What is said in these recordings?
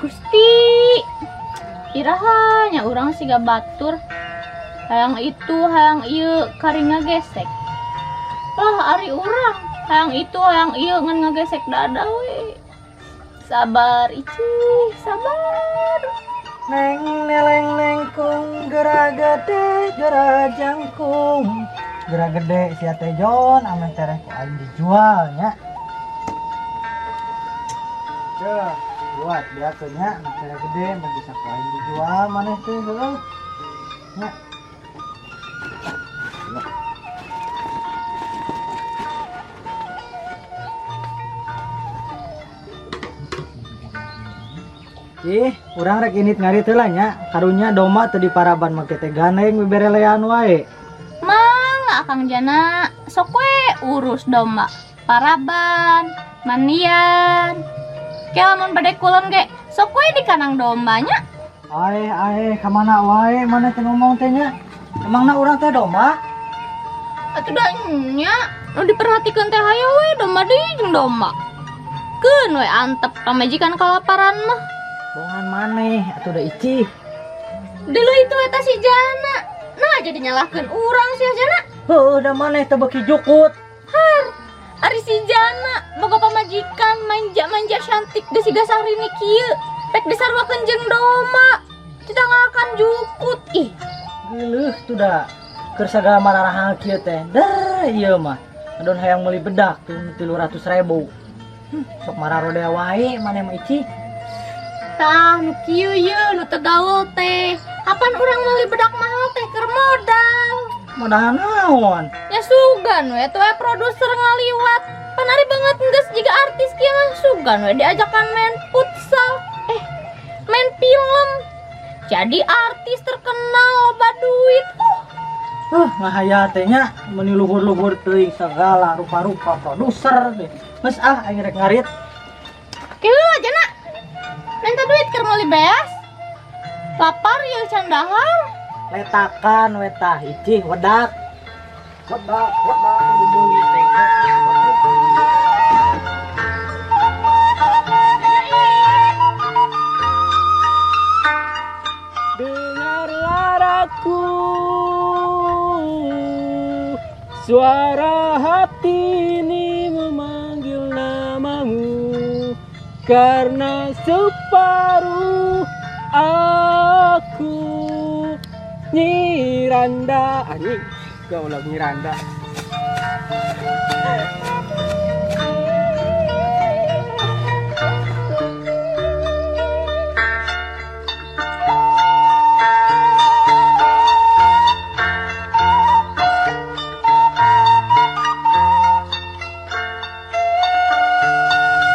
Gusti. Iraha nya urang siga batur. Hayang itu hayang ieu kari ngagesek. Lah ari urang hayang itu hayang ieu ngan ngagesek dada we. Sabar Ici, sabar. Neng neleng nengkung gera gede gera jangkung. Gera gede sia teh Jon amen tereh ku aing dijual nya. Ceuh, buat beakeun nya anu tereh gede mun bisa ku aing dijual maneh teh heueuh. Nya. Ih, urang rek init ngarit heula nya. Karunya domba teu diparaban make teh gandeng beberelean wae. Mang, Akang Jana, sok we urus domba. Paraban, mandian. Ke lamun bade kulon ge, sok we di kandang dombanya. Aeh, aeh, ka mana wae maneh teh ngomong teh nya? Emangna urang teh domba? Atuh da nya, nu diperhatikeun teh hayo we domba deui jeung domba. Keun we antep pamajikan kalaparan mah. Bongan maneh atuh da Ici. Dulu itu eta si Jana. Nah jadi nyalahkeun urang si Jana. Heueuh da maneh teh beuki jukut. Har, ari si Jana boga pamajikan manja-manja cantik geus siga Syahrini kieu. Pek disaruakeun jeung domba. Ditanggalkan jukut ih. Geuleuh tuh da. Keur sagala mararahal kieu teh. Der ieu mah. Adon hayang meuli bedak tuh 300.000. Sok mararodea wae maneh mah Ici. Tah nu kieu ye nu teu gaul teh. Kapan urang meuli bedak mahal teh keur modal? Modal naon? Ya sugan we tuh produser ngaliwat. Pan ari banget geus jiga artis kieu mah sugan we diajakan main futsal. Main film. Jadi artis terkenal loba duit. Ngahaya teh nya meuni luhur-luhur teuing segala rupa-rupa produser teh. Geus ah aing rek ngarit. Kieu aja nak. Minta duit keur meuli beas. Lapar ya can dahar. Letakan we tah Ici wedak. Wedak, wedak dibeuli teh. Dengarlah aku, suara hati ini memanggil namamu, karena separuh aku Nyiranda. Anjing, gak ulang Nyiranda.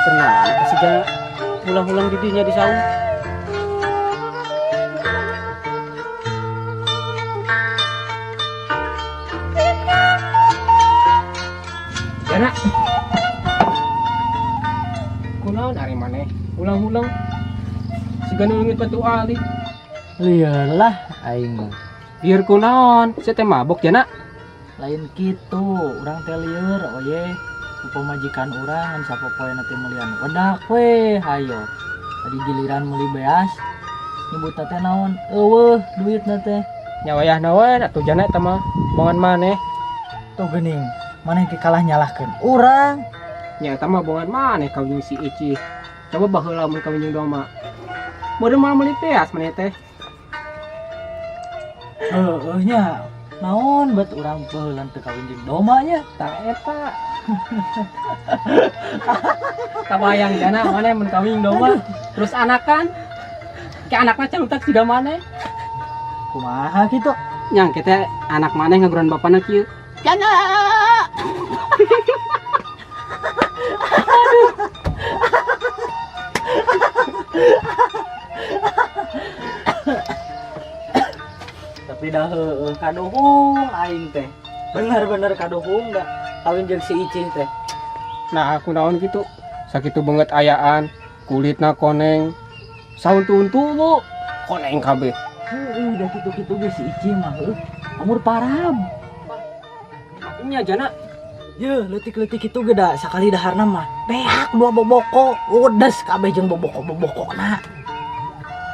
Kenal kasih jalan ulang-ulang didinya di saung. Jana, kunaon ari maneh ulang-ulang siga nu leungit batu ali. Lieur lah aing mah. Lieur kunaon? Sia teh mabok Jana? Lain kitu, urang teh lieur oye. Pamajikan urang ngan sapopoena teh meulian wedak we hayo. Tadi giliran meuli beas nyebutna teh naon? Eueuh duitna teh. Nya wayahna we atuh Jana eta mah bongan maneh. Tuh geuning, maneh ge kalah nyalahkeun urang. Nya eta mah bongan maneh kawin si Ici. Coba baheula mun kawin jeung domba. Meureun moal meuli beas maneh teh. Heueuh nya. Naon bet urang baheula teu kawin jeung domba nya? Tah eta. Kabayang Jana maneh mun kawin domba terus anakan. Ke anakna calutak siga maneh. Kumaha kitu? Nya engke teh anak maneh ngaguran bapana kieu. Jana. Tapi dah heueuh kaduhung aing teh. Bener-bener kaduhung dah kawin jeung si Ici teh. Nah, aku naon kitu? Sakitu banget ayaan, kulitna koneng. Sauntu-untu bu, koneng kabeh. Heueuh dah kitu-kitu ge si Ici mah heueuh. Amur parab. Nya Jana. Yeuh, leutik-leutik kitu ge da sakali daharna mah beak dua boboko, udes kabeh jeung boboko-bobokona.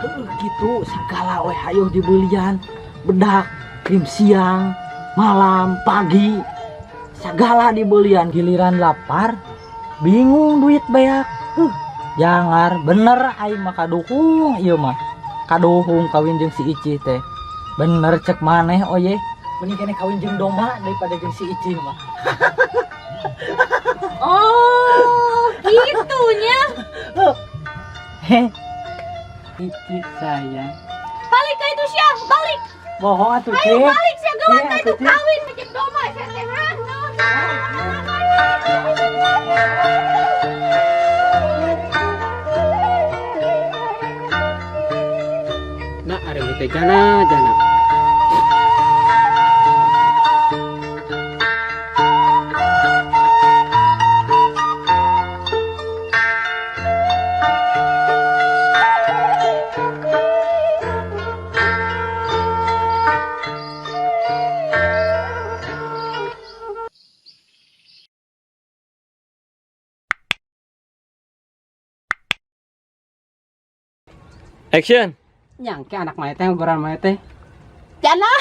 Heuh kitu sagala we hayoh dibelian. Bedak, krim siang, malam, pagi. Sagala dibelian, giliran lapar bingung duit beak. Jangar bener aing mah kaduhung ieu mah. Kaduhung kawin jeung si Icih teh. Bener cek maneh oye. Mending keneh kawin jeung domba daripada jeung si Icih mah. Oh, gitunya. Heh. Icih sayang. Balik ka itu sia, balik. Bohong atuh Ayo Cih. balik sia gawat Iya, ka itu atuh, Cih. kawin jeung domba sia teh. Ha? Nah, ari teh jana jana. Action. Nyangke anak maneh teh ngogoran maneh teh. Jana.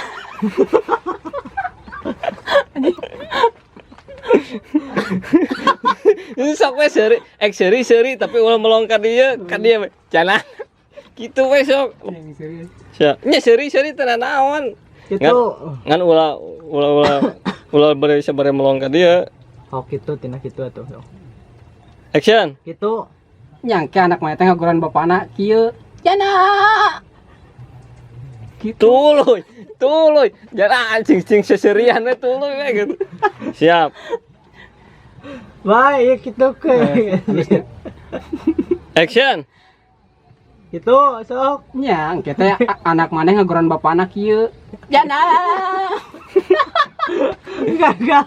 Sok we seuri, ek seuri seuri tapi ulah melong ka dieu, ka dieu we. Jana. Kitu we sok. Sia. Nya seuri seuri teu naon. Gitu. Ngan ulah ulah ulah ulah bere sabare melong ka dieu. Oh kitu tina kitu atuh. Action. Kitu. Nyangke anak maneh teh ngogoran bapana kieu. Jana. Gitu. Tuluy, tuluy. Jana anjing cing seserian we tuluy we gitu. Siap. Baik kitu ke. Action. Kitu sok. Nyangke teh anak maneh ngogoran bapana kieu. Jana. Gagal.